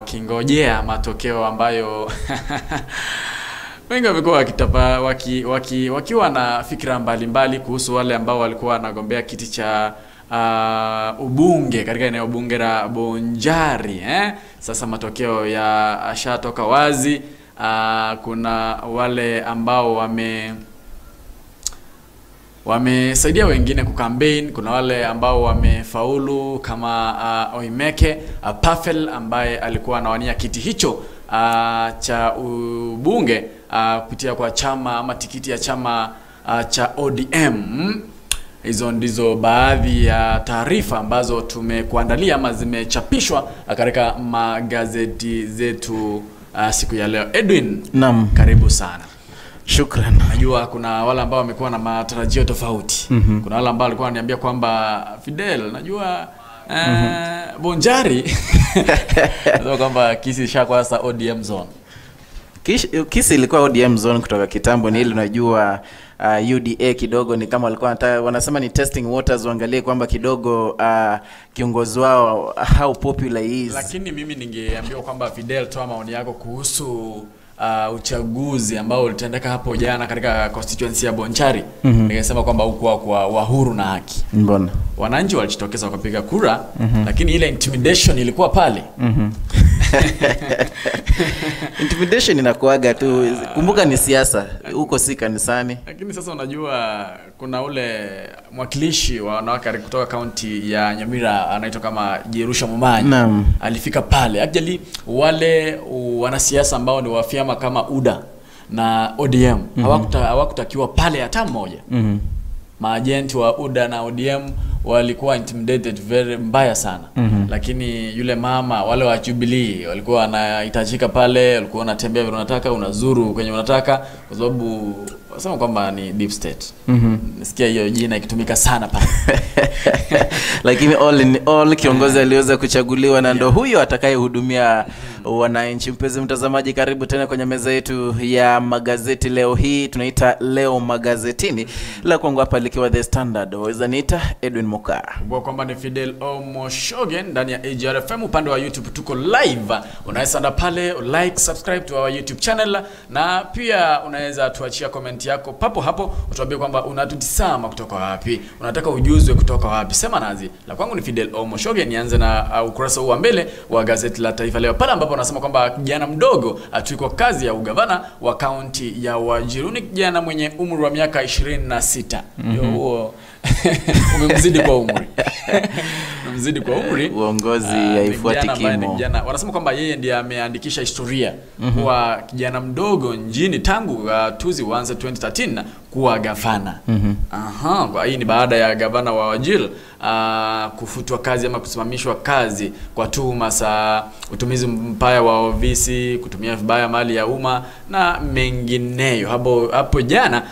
Wakingojea matokeo ambayo wengi wamekuwa wakiwa na fikra mbalimbali kuhusu wale ambao walikuwa wanagombea kiti cha ubunge katika eneo bunge la Bonchari. Sasa matokeo yashatoka wazi. Kuna wale ambao wamesaidia wengine kukampaign, kuna wale ambao wamefaulu kama Oimeke Pafel ambaye alikuwa anawania kiti hicho cha ubunge kupitia kwa chama ama tikiti ya chama cha ODM. Hizo ndizo baadhi ya taarifa ambazo tumekuandalia ama zimechapishwa katika magazeti zetu siku ya leo. Edwin, naam, karibu sana. Shukran. Najua kuna wale ambao wamekuwa na matarajio tofauti. Kuna wale ambao walikuwa wananiambia kwamba Fidel, najua Bonchari ndio kwamba Kisii ishakuwa sasa ODM zone. Kisii ilikuwa ODM zone kutoka kitambo. Ni ile unajua UDA kidogo ni kama walikuwa wanasema ni testing waters, waangalie kwamba kidogo kiongozi wao how popular he is. Lakini mimi ningeambiwa kwamba Fidel, toa maoni yako kuhusu uchaguzi ambao ulitendeka hapo jana katika constituency ya Bonchari. Ningesema kwamba hukuwa kwa wahuru na haki. Mbona? Wananchi walijitokeza wakapiga kura, lakini ile intimidation ilikuwa pale. Intimidation inakuaga tu. Kumbuka ni siasa, huko si kanisani. Lakini sasa unajua kuna ule mwakilishi wa wanawake kutoka kaunti ya Nyamira anaitwa kama Jerusha Momanyi. Naam. Alifika pale. Actually wale wanasiasa ambao ni wa vyama kama UDA na ODM hawakutakiwa pale hata mmoja. Maajenti wa UDA na ODM walikuwa intimidated very mbaya sana. Lakini yule mama, wale wa Jubilee walikuwa wanahitajika pale, walikuwa wanatembea vile unataka, unazuru kwenye unataka, kwa sababu wasema kwamba ni deep state. Nisikia hiyo jina ikitumika sana pale. Lakini all in all kiongozi aliweza kuchaguliwa na ndo huyo atakayehudumia wananchi. Mpenzi mtazamaji, karibu tena kwenye meza yetu ya magazeti. Leo hii tunaita leo magazetini. La kwangu hapa likiwa The Standard. Waweza niita Edwin Moka. Kumbuka kwamba ni Fidel Omoshogen ndani ya AGR FM. Upande wa YouTube tuko live. Unaweza enda pale like, subscribe to our YouTube channel, na pia unaweza tuachia comment yako papo hapo, utuambie kwamba unatutazama kutoka wapi, unataka ujuzwe kutoka wapi. Sema nazi. La kwangu ni Fidel Omoshogen. Nianze na ukurasa huu wa mbele wa gazeti la Taifa Leo pale ambapo anasema kwamba kijana mdogo atwikwa kazi ya ugavana wa kaunti ya Wajir. Ni kijana mwenye umri wa miaka 26. Huo umemzidi kwa umri. Umemzidi kwa umri. Uongozi haifuati kimo. Wanasema kwamba yeye ndiye ameandikisha historia kuwa kijana mdogo nchini tangu tuzi uanze 2013 kuwa gavana. Kwa hii ni baada ya gavana wa Wajir kufutwa kazi ama kusimamishwa kazi kwa tuhuma za utumizi mbaya wa ofisi, kutumia vibaya mali ya umma na mengineyo. Hapo jana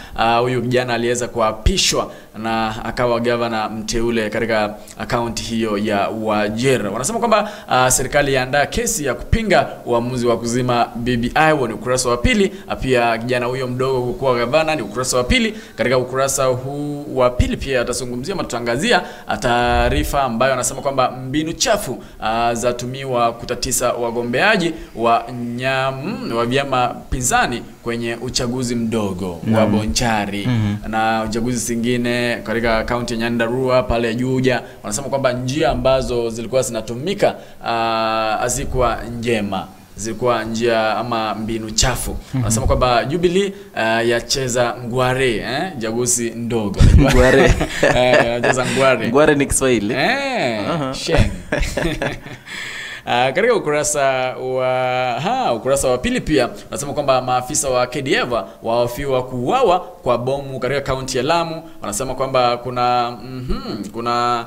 huyu kijana aliweza kuapishwa na akawa gavana mteule katika akaunti hiyo ya Wajir. Wanasema kwamba serikali yaandaa kesi ya kupinga uamuzi wa kuzima BBI. Huo ni ukurasa wa pili. Pia kijana huyo mdogo kuwa gavana ni ukurasa wa pili. Katika ukurasa huu wa pili pia atazungumzia matutangazia taarifa ambayo anasema kwamba mbinu chafu zatumiwa kutatisa wagombeaji wa vyama pinzani kwenye uchaguzi mdogo wa Bonchari na uchaguzi zingine katika kaunti ya Nyandarua pale Juja. Wanasema kwamba njia ambazo zilikuwa zinatumika hazikuwa njema, zilikuwa njia ama mbinu chafu. Wanasema kwamba Jubilee yacheza ngware, jaguzi ndogo. Ngware. Yacheza ngware. Ngware ni Kiswahili. Sheng. Katika ukurasa wa pili pia wanasema kwamba maafisa wa KDF wahofiwa kuuawa kwa bomu katika kaunti ya Lamu. Wanasema kwamba kuna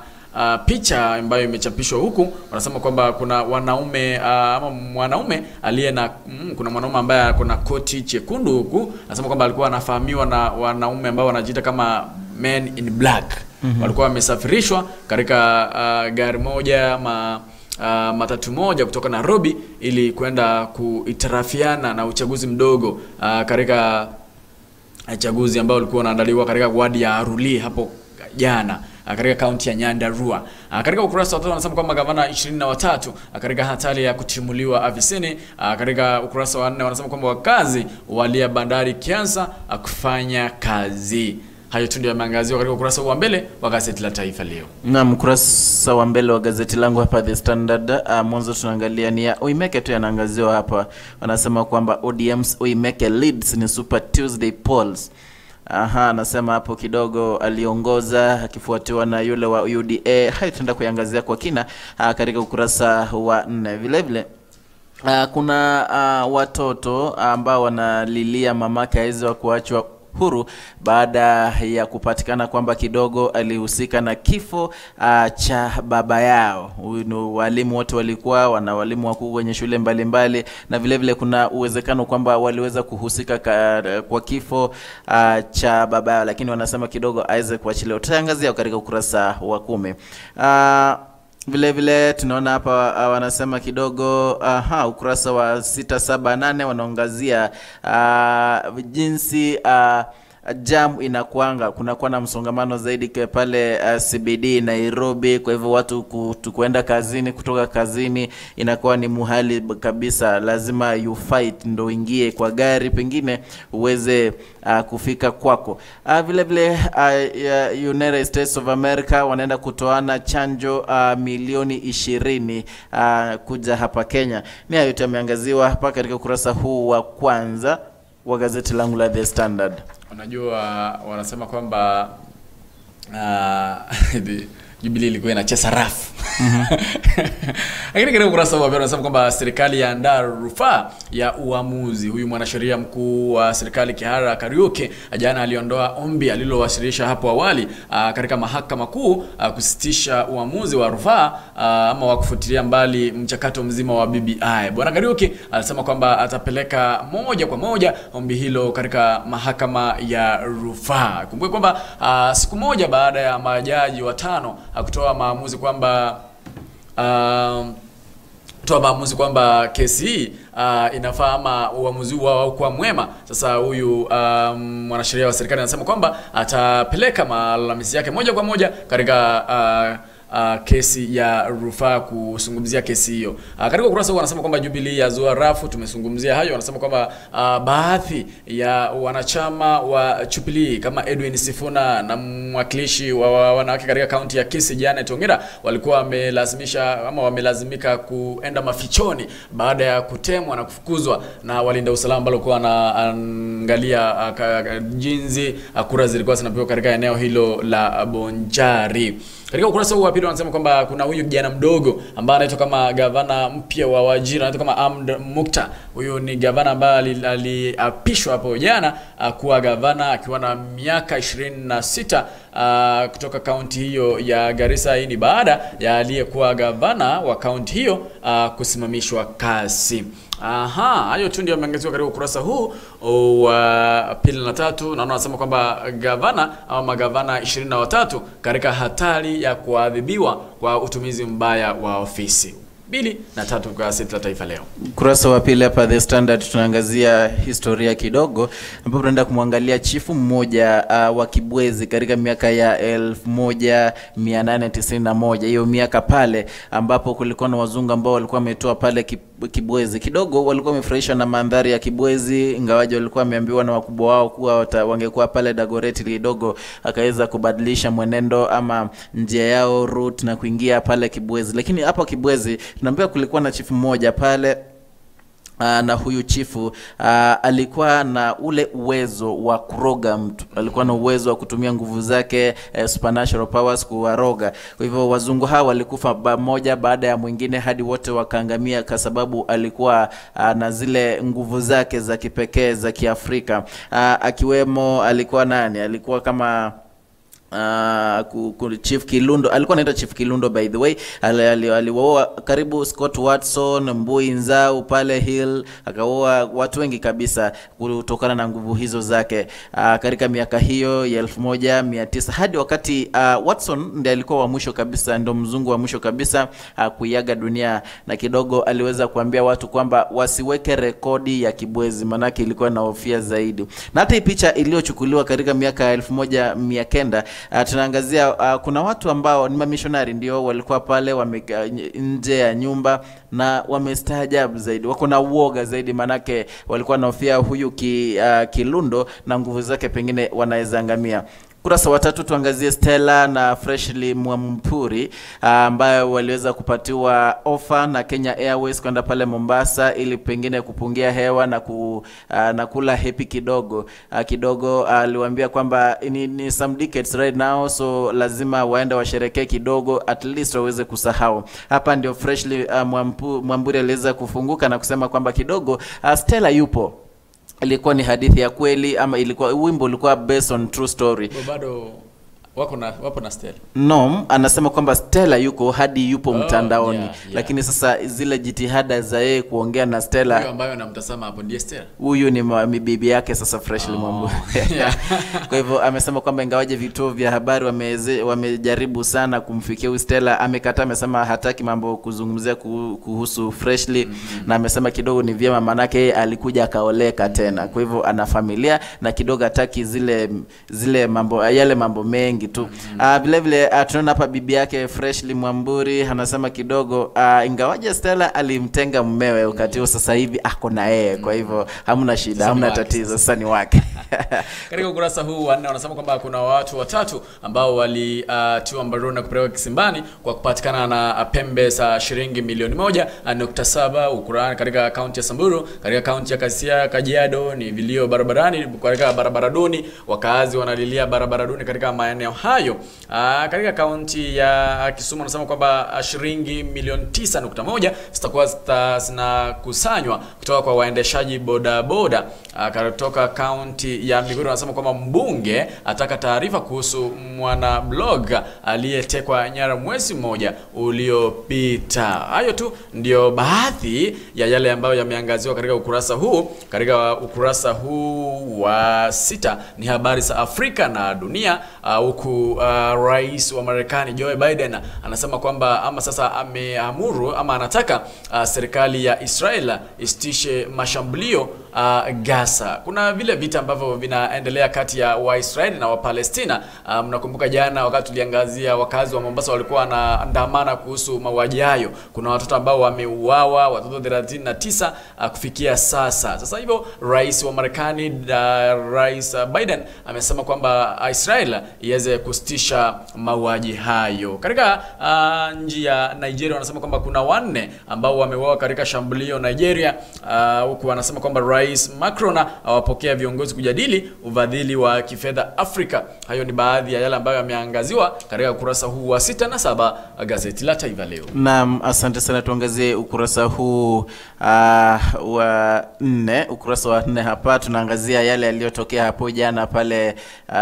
picha ambayo imechapishwa huku. Wanasema kwamba kuna wanaume ama mwanaume aliye na kuna mwanaume ambaye kuna koti chekundu huku. Anasema kwamba alikuwa anafahamiwa na wanaume ambao wanajiita kama men in black. Walikuwa wamesafirishwa katika gari moja ama matatu moja kutoka Nairobi ili kwenda kuitarafiana na uchaguzi mdogo katika uchaguzi ambao ulikuwa unaandaliwa katika wadi ya Aruli hapo jana. katika kaunti ya Nyandarua. Katika ukurasa wa 3 wanasema kwamba gavana 23 katika hatari ya kutimuliwa afisini. Katika ukurasa wa 4 wanasema kwamba wakazi walia bandari kianza kufanya kazi. Hayo tu ndio yameangaziwa katika ukurasa wa mbele wa gazeti la Taifa Leo. Na ukurasa wa mbele wa gazeti langu hapa The Standard, mwanzo tunaangalia ni ya Oimeke tu yanaangaziwa hapa. Wanasema kwamba ODM's Oimeke leads ni Super Tuesday polls. Aha, anasema hapo kidogo aliongoza akifuatiwa na yule wa UDA. Hayo tutaenda kuiangazia kwa kina katika ukurasa wa 4. Vile vile kuna watoto ambao wanalilia mamake aweze kuachwa huru baada ya kupatikana kwamba kidogo alihusika na kifo cha baba yao. Huyu ni walimu wote walikuwa wana walimu wakuu kwenye shule mbalimbali, na vile vile kuna uwezekano kwamba waliweza kuhusika kwa kifo cha baba yao, lakini wanasema kidogo aweze kuachiliwa. Tutaangazia katika ukurasa wa 10. Vile vile tunaona hapa wanasema kidogo ukurasa wa 6, 7, 8 wanaongazia jinsi jam inakuanga, kunakuwa na msongamano zaidi pale CBD Nairobi. Kwa hivyo watu kuenda kazini, kutoka kazini inakuwa ni muhali kabisa, lazima you fight ndo uingie kwa gari pengine uweze kufika kwako. Vile vile United States of America wanaenda kutoana chanjo milioni 20 kuja hapa Kenya. Ni hayo yote yameangaziwa hapa katika ukurasa huu wa kwanza wa gazeti langu la The Standard. Unajua wanasema kwamba Jubilee ilikuwa inacheza rafu. Lakini katika ukurasa wa habari wanasema kwamba serikali yaandaa rufaa ya uamuzi. Huyu mwanasheria mkuu wa serikali Kihara Kariuki jana aliondoa ombi alilowasilisha hapo awali katika mahakama kuu kusitisha uamuzi wa rufaa ama wa kufutilia mbali mchakato mzima wa BBI. Bwana Kariuki alisema kwamba atapeleka moja kwa moja ombi hilo katika mahakama ya rufaa. Kumbuka kwamba siku moja baada ya majaji watano kutoa maamuzi kwamba kesi hii inafaa ama uamuzi wao kwa mwema. Sasa huyu mwanasheria wa serikali anasema kwamba atapeleka malalamizi yake moja kwa moja katika kesi ya rufaa kuzungumzia kesi hiyo. Katika ukurasa huu wanasema kwamba Jubilee yazua rafu, tumezungumzia hayo. Wanasema kwamba baadhi ya wanachama wa Jubilee kama Edwin Sifuna na mwakilishi wa wanawake katika kaunti ya Kisii Janet Ongira walikuwa wamelazimisha ama wamelazimika kuenda mafichoni baada ya kutemwa na kufukuzwa na walinda usalama ambao walikuwa wanaangalia jinsi kura zilikuwa zinapigwa katika eneo hilo la Bonjari. Katika ukurasa huu wa pili wanasema kwamba kuna huyu kijana mdogo ambaye anaitwa kama gavana mpya wa Wajir, anaitwa kama Ahmed Mukta. Huyu ni gavana ambaye aliapishwa hapo jana kuwa gavana akiwa na miaka 26 kutoka kaunti hiyo ya Garissa. Hii ni baada ya aliyekuwa gavana wa kaunti hiyo kusimamishwa kazi. Aha, hayo tu ndio yameangaziwa katika ukurasa huu wa pili na tatu. Naona wanasema kwamba gavana ama magavana 23 katika hatari ya kuadhibiwa kwa utumizi mbaya wa ofisi. 2 na 3 kwa gazeti la Taifa Leo. Ukurasa wa pili hapa The Standard tunaangazia historia kidogo, ambapo tunaenda kumwangalia chifu mmoja wa Kibwezi katika miaka ya 1891, hiyo miaka pale ambapo kulikuwa na wazungu ambao walikuwa wametoa pale Kibwezi. Kidogo walikuwa wamefurahishwa na mandhari ya Kibwezi, ingawaje walikuwa wameambiwa na wakubwa wao kuwa wangekuwa pale Dagoretti kidogo, akaweza kubadilisha mwenendo ama njia yao route na kuingia pale Kibwezi. Lakini hapo Kibwezi tunaambiwa kulikuwa na chifu mmoja pale. Na huyu chifu alikuwa na ule uwezo wa kuroga mtu, alikuwa na uwezo wa kutumia nguvu zake supernatural powers kuwaroga. Kwa hivyo wazungu hawa walikufa moja baada ya mwingine hadi wote wakaangamia, kwa sababu alikuwa na zile nguvu zake za kipekee za Kiafrika. Akiwemo alikuwa nani? Alikuwa kama Chief Kilundo, alikuwa anaitwa Chief Kilundo by the way. Aliwaoa karibu Scott Watson, Mbui Nzau pale Hill, akaoa watu wengi kabisa kutokana na nguvu hizo zake katika miaka hiyo ya 1900 hadi wakati Watson ndiye alikuwa wa mwisho kabisa, ndo mzungu wa mwisho kabisa kuiaga dunia. Na kidogo aliweza kuambia watu kwamba wasiweke rekodi ya Kibwezi, manake ilikuwa na hofia zaidi. Na hata hii picha iliyochukuliwa katika miaka 1900 Tunaangazia kuna watu ambao ni mamishonari ndio walikuwa pale nje ya nyumba na wamestaajabu zaidi, wako na uoga zaidi, manake walikuwa wanahofia huyu Kilundo na nguvu zake pengine wanaweza angamia. Kurasa wa 3 tuangazie Stella na Freshly Mwampuri ambayo waliweza kupatiwa ofa na Kenya Airways kwenda pale Mombasa ili pengine kupungia hewa na na kula happy kidogo. Kidogo aliwaambia kwamba ni some decades right now, so lazima waende washerekee kidogo, at least waweze kusahau. Hapa ndio Freshly Mwamburi aliweza kufunguka na kusema kwamba kidogo Stella yupo. Ilikuwa ni hadithi ya kweli ama ilikuwa wimbo ulikuwa based on true story. Bado wapo na Stella. No, anasema kwamba Stella yuko hadi yupo mtandaoni. Lakini sasa zile jitihada za yeye kuongea na Stella, huyo ambaye anamtazama hapo ndiye Stella. Huyu ni bibi yake sasa Freshly Mwamburi. Kwa hivyo amesema kwamba ingawaje vituo vya habari wamejaribu sana kumfikia huyu Stella, amekataa, amesema hataki mambo kuzungumzia kuhusu Freshly. Na amesema kidogo ni vyema manake yeye alikuja akaoleka tena. Kwa hivyo ana familia na kidogo hataki zile mambo yale mambo mengi tu. Vile vile tunaona hapa bibi yake Freshly Mwamburi anasema kidogo ingawaje Stella alimtenga mumewe wakati huo, sasa hivi ako na yeye. Kwa hivyo hamna shida, hamna tatizo, sasa ni wake. Katika ukurasa huu wa 4 wanasema kwamba kuna watu watatu ambao walitiwa mbaroni na kupelekwa kisimbani kwa kupatikana na pembe za shilingi milioni 1.7 ukurani katika kaunti ya Samburu. Katika kaunti ya Kasia Kajiado ni vilio barabarani, katika barabara duni, wakazi wanalilia barabara duni katika maeneo hayo. Katika kaunti ya Kisumu wanasema kwamba shilingi milioni 9.1 zitakuwa zinakusanywa kutoka kwa waendeshaji boda boda. Kutoka kaunti ya Migori wanasema kwamba mbunge ataka taarifa kuhusu mwana blog aliyetekwa nyara mwezi mmoja uliopita. Hayo tu ndio baadhi ya yale ambayo yameangaziwa katika ukurasa huu. Katika ukurasa huu wa 6 ni habari za Afrika na dunia, huku rais wa Marekani Joe Biden anasema kwamba ama sasa ameamuru ama anataka serikali ya Israel isitishe mashambulio Gaza. Kuna vile vita ambavyo vinaendelea kati ya Waisraeli na Wapalestina. Mnakumbuka jana wakati tuliangazia wakazi wa Mombasa walikuwa wanaandamana kuhusu mauaji hayo. Kuna watoto ambao wameuawa, watoto 39 kufikia sasa. Sasa hivyo rais wa Marekani Rais Biden amesema kwamba Israel iweze kusitisha mauaji hayo. Katika nchi ya Nigeria wanasema kwamba kuna 4 ambao wameuawa katika shambulio Nigeria, huku wanasema kwamba Rais Macron awapokea viongozi kujadili ufadhili wa kifedha Afrika. Hayo ni baadhi ya yale ambayo yameangaziwa katika ukurasa huu wa 6 na 7 gazeti la Taifa Leo. Naam, asante sana. Tuangazie ukurasa huu wa 4. Ukurasa wa 4 hapa tunaangazia yale yaliyotokea hapo jana pale,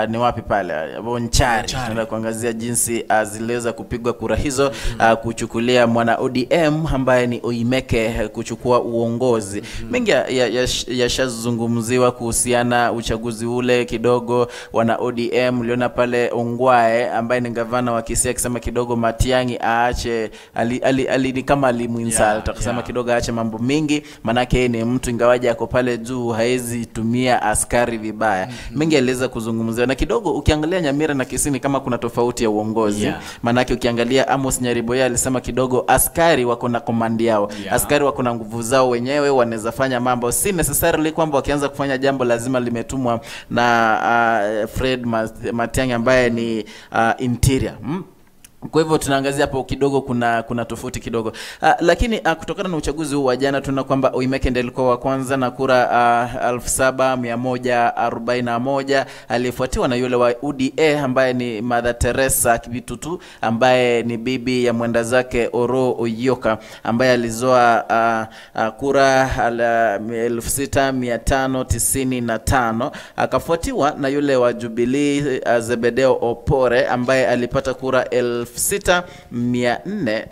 ni wapi pale? Bonchari. Tunaenda kuangazia jinsi ziliweza kupigwa kura hizo, kuchukulia mwana ODM ambaye ni Oimeke kuchukua uongozi. Mengi yashazungumziwa kuhusiana uchaguzi ule. Kidogo wana ODM uliona pale Ongwae ambaye ni gavana wa Kisii akisema kidogo Matiang'i aache, ali kama alimuinsult, akasema kidogo aache mambo mingi, manake ni mtu ingawaje ako pale juu haezi tumia askari vibaya. Mengi aliweza kuzungumziwa, na kidogo ukiangalia Nyamira na Kisii ni kama kuna tofauti ya uongozi. Manake ukiangalia Amos Nyariboya alisema kidogo askari wako na komandi yao, askari wako na nguvu zao wenyewe, wanaweza fanya mambo, si necessarily kwamba wakianza kufanya jambo lazima limetumwa na Fred Matiang'i ambaye ni interior. Kwa hivyo tunaangazia hapo kidogo kuna tofauti kidogo. Lakini kutokana na uchaguzi huu wa jana tunaona kwamba Oimeke ndiye alikuwa wa kwanza na kura 7141, alifuatiwa na yule wa UDA ambaye ni Mother Teresa Kibitutu ambaye ni bibi ya mwenda zake Oro Oyoka ambaye alizoa kura 6595, akafuatiwa na yule wa Jubilee Zebedeo Opore ambaye alipata kura 6400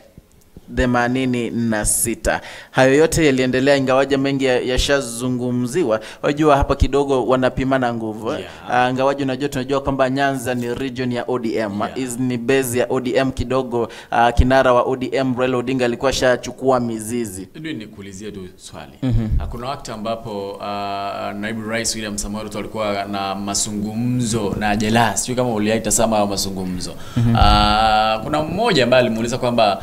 86. Hayo yote yaliendelea, ingawaje mengi yashazungumziwa. Wajua hapa kidogo wanapimana nguvu. Yeah. Ingawaje unajua, tunajua kwamba Nyanza ni region ya ODM. Yeah. Is ni base ya ODM kidogo. Kinara wa ODM Raila Odinga alikuwa shachukua mizizi. Ndio nikuulizie tu swali. Hakuna wakati ambapo naibu rais William Samoei Ruto alikuwa na mazungumzo na Jela, sijui kama uliaita sama au mazungumzo. Kuna mmoja ambaye alimuuliza kwamba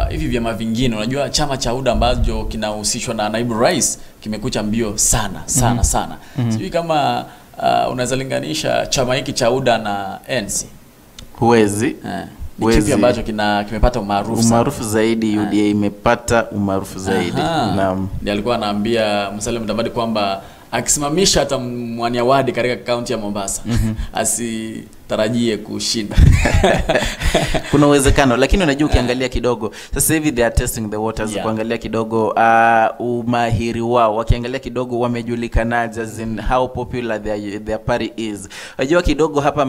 hivi vyama vingine, unajua chama cha UDA ambacho kinahusishwa na naibu rais kimekucha mbio sana sana sana. Sijui kama unaweza linganisha chama hiki cha UDA na NC. Huwezi. Ni kipi ambacho kimepata umaarufu sana? Umaarufu zaidi, UDA imepata umaarufu zaidi. Naam. Ndiye alikuwa anaambia Musalia Mudavadi kwamba akisimamisha hata mwaniawadi katika kaunti ya Mombasa asitarajie kushinda. Kuna uwezekano, lakini unajua ukiangalia kidogo sasa hivi they are testing the waters. Kuangalia kidogo umahiri wao, wakiangalia kidogo wamejulikanaje, as in how popular their party is. Unajua kidogo hapa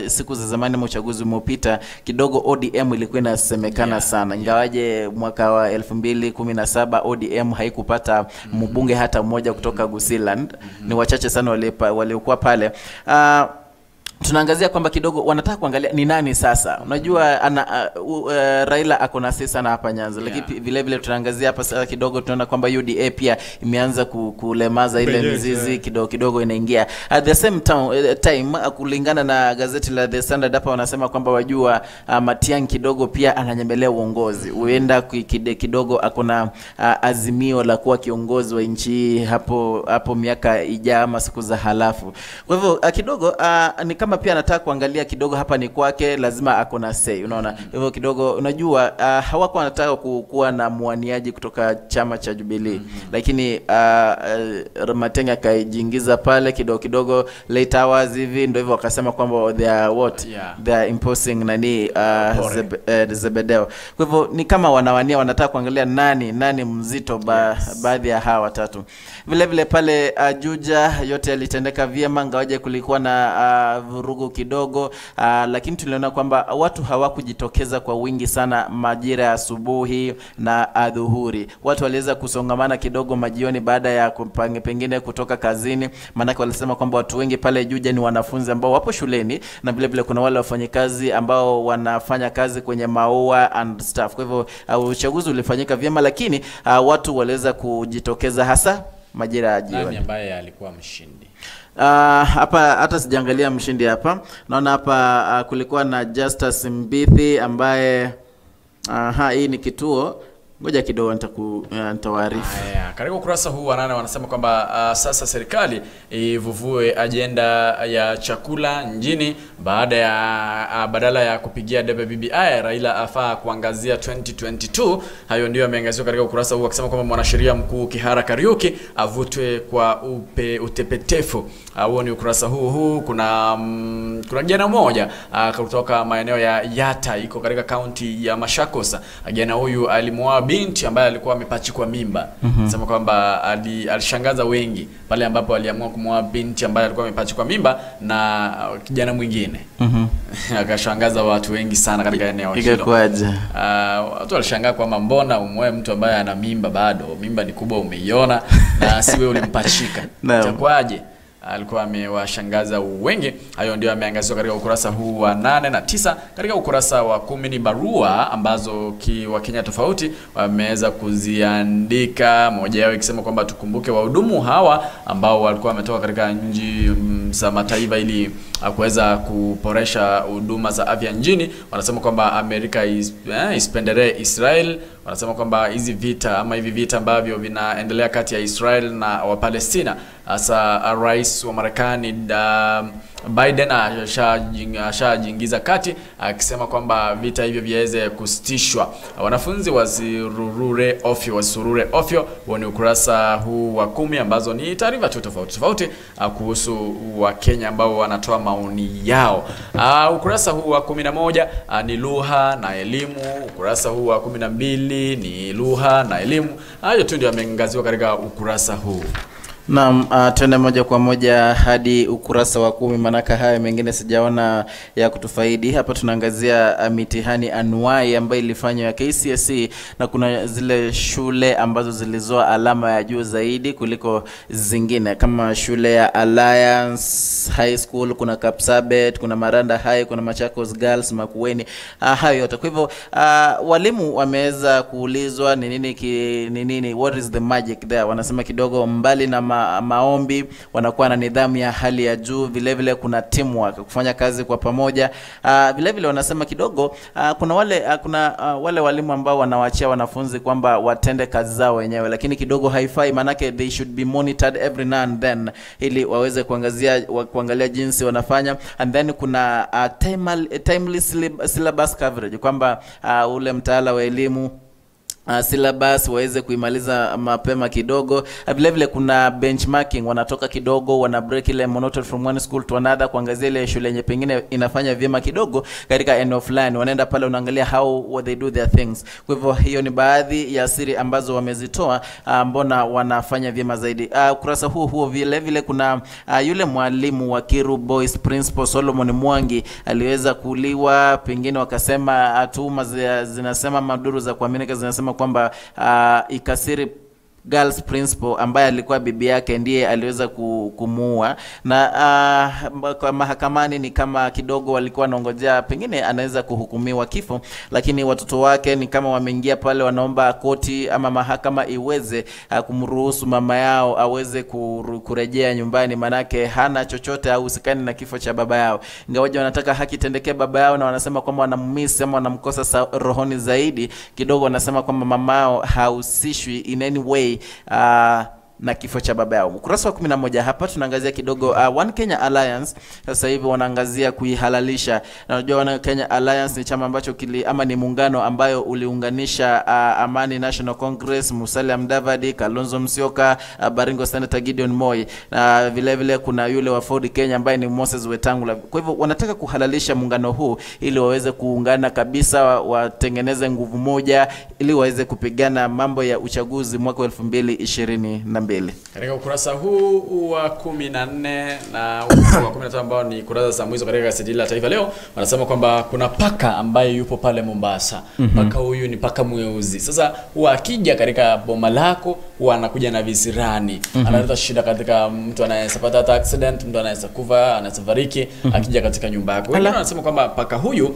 siku za zamani uchaguzi uliopita kidogo ODM ilikuwa inasemekana sana, ingawaje mwaka wa 2017 ODM haikupata mbunge hata mmoja kutoka Gusiland. Ni wachache sana waliokuwa pale. Tunaangazia kwamba kidogo wanataka kuangalia ni nani sasa. Unajua Raila ako na sisi sana hapa Nyanza. Lakini vile vile tunaangazia hapa sasa kidogo tunaona kwamba UDA pia imeanza kulemaza ile mizizi kidogo kidogo inaingia. At the same time kulingana na gazeti la The Standard hapa wanasema kwamba wajua Matiang'i kidogo pia ananyemelea uongozi. Huenda kidogo akona azimio la kuwa kiongozi wa nchi hapo miaka ijayo ama siku za halafu. Kwa hivyo kidogo ni kama pia anataka kuangalia kidogo hapa ni kwake, lazima ako na say, unaona. Hivyo kidogo unajua hawakuwa wanataka kuwa na mwaniaji kutoka chama cha Jubilee. Lakini Matiang'i akajiingiza pale kidogo kidogo late hours hivi, ndio hivyo wakasema kwamba they are what? They are imposing nani Zebedeo. Kwa hivyo ni kama wanawania, wanataka kuangalia nani mzito baadhi ya hawa watatu. Vile vile pale Juja yote yalitendeka vyema, ingawaje kulikuwa na vurugu kidogo, lakini tuliona kwamba watu hawakujitokeza kwa wingi sana majira ya asubuhi na adhuhuri. Watu waliweza kusongamana kidogo majioni baada ya pengine kutoka kazini, maana walisema kwamba watu wengi pale Juja ni wanafunzi ambao wapo shuleni, na vile vile kuna wale wafanyikazi ambao wanafanya kazi kwenye maua and stuff. Kwa hivyo uchaguzi ulifanyika vyema, lakini watu waliweza kujitokeza hasa majira ya jioni. Nani ambaye alikuwa mshindi? Hapa hata sijaangalia mshindi hapa. Naona hapa kulikuwa na Justus Mbithi ambaye hii ni kituo. Ngoja kidogo nitawaarifu. Katika ukurasa huu wa 8 wanasema kwamba sasa serikali ivuvue ajenda ya chakula nchini baada ya badala ya kupigia debe BBI, Raila afaa kuangazia 2022. Hayo ndio yameangaziwa katika ukurasa huu, akisema kwamba mwanasheria mkuu Kihara Kariuki avutwe kwa utepetefu. Huo ni ukurasa huu. Kuna kijana mmoja kutoka maeneo ya Yata, iko katika kaunti ya Machakos. Kijana huyu alimuoa binti ambaye alikuwa amepachikwa mimba. Sema kwamba alishangaza wengi pale ambapo aliamua kumuoa binti ambaye alikuwa amepachikwa mimba na kijana mwingine. Akashangaza watu wengi sana katika eneo hilo. Ikakuaje? Watu walishangaa kwamba mbona umuoe mtu ambaye ana mimba bado, mimba ni kubwa umeiona na si wewe ulimpachika. Itakuaje? Alikuwa amewashangaza wengi. Hayo ndio yameangaziwa katika ukurasa huu wa 8 na 9. Katika ukurasa wa 10 ni barua ambazo Wakenya tofauti wameweza kuziandika, moja yao ikisema kwamba tukumbuke wahudumu hawa ambao walikuwa wametoka katika nchi za mataifa ili kuweza kuboresha huduma za afya nchini. Wanasema kwamba Amerika isipendelee Israel. Wanasema kwamba hizi vita ama hivi vita ambavyo vinaendelea kati ya Israel na wa Palestina, hasa rais wa Marekani Biden ashajiingiza kati akisema kwamba vita hivyo viweze kusitishwa. Wanafunzi wasurure ofyo. Huo ni ukurasa huu wa 10 ambazo ni taarifa tu tofauti tofauti kuhusu Wakenya ambao wanatoa maoni yao. Ukurasa huu wa 11 ni lugha na elimu. Ukurasa huu wa 12 ni lugha na elimu. Hayo tu ndio yameangaziwa katika ukurasa huu. Naam, tuende moja kwa moja hadi ukurasa wa 10, manaka haya mengine sijaona ya kutufaidi. Hapa tunaangazia mitihani anuai ambayo ilifanywa ya KCSE, na kuna zile shule ambazo zilizoa alama ya juu zaidi kuliko zingine kama shule ya Alliance High School, kuna Kapsabet, kuna Maranda High, kuna Machakos Girls, Makueni, hayo yote. Kwa hivyo walimu wameweza kuulizwa ni nini, what is the magic there? Wanasema kidogo mbali na maombi, wanakuwa na nidhamu ya hali ya juu, vile vile kuna teamwork, kufanya kazi kwa pamoja. Vile vile wanasema kidogo kuna wale walimu ambao wanawaachia wanafunzi kwamba watende kazi zao wenyewe, lakini kidogo haifai, manake they should be monitored every now and then ili waweze kuangalia jinsi wanafanya. And then kuna timely syllabus coverage, kwamba ule mtaala wa elimu syllabus waweze kuimaliza mapema kidogo. Vile vile kuna benchmarking, wanatoka kidogo, wana break ile monotony from one school to another, kuangazia ile shule yenye pengine inafanya vyema kidogo katika eneo fulani, wanaenda pale unaangalia how they do their things. Kwa hivyo hiyo ni baadhi ya siri ambazo wamezitoa, mbona wanafanya vyema zaidi. Ukurasa huo vile vile kuna yule mwalimu wa Kiru Boys Principal Solomon Mwangi aliweza kuuliwa, pengine wakasema tuhuma zinasema, maduru za kuaminika zinasema kwamba Ikasiri Girls Principal ambaye alikuwa bibi yake ndiye aliweza kumuua, na kwa mahakamani ni kama kidogo walikuwa wanaongojea pengine anaweza kuhukumiwa kifo, lakini watoto wake ni kama wameingia pale wanaomba koti ama mahakama iweze kumruhusu mama yao aweze kurejea nyumbani, manake hana chochote au usikani na kifo cha baba yao. Ingawaje wanataka haki tendekee baba yao na wanasema kwamba wanammiss ama wanamkosa rohoni zaidi, kidogo wanasema kwamba mamao hahusishwi in any way na kifo cha baba yao. Ukurasa wa 11 hapa tunaangazia kidogo One Kenya Alliance. Sasa hivi wanaangazia kuihalalisha. Na unajua One Kenya Alliance ni chama ambacho ama ni muungano ambayo uliunganisha Amani National Congress, Musalia Mudavadi, Kalonzo Musyoka, Baringo Senator Gideon Moi, na vile vile kuna yule wa Ford Kenya ambaye ni Moses Wetangula. Kwa hivyo wanataka kuhalalisha muungano huu ili waweze kuungana kabisa, watengeneze nguvu moja ili waweze kupigana mambo ya uchaguzi mwaka 2022. Katika ukurasa huu wa 14 na ukurasa wa 15 ambao ni kurasa za mwisho katika gazeti la Taifa Leo, wanasema kwamba kuna paka ambaye yupo pale Mombasa. Paka huyu ni paka mweusi. Sasa huwa akija katika boma lako huwa anakuja na visirani. Analeta shida katika mtu anaweza pata accident, mtu anaweza kufa, anaweza fariki akija katika nyumba yako. Wengine wanasema kwamba paka huyu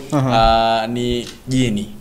ni jini.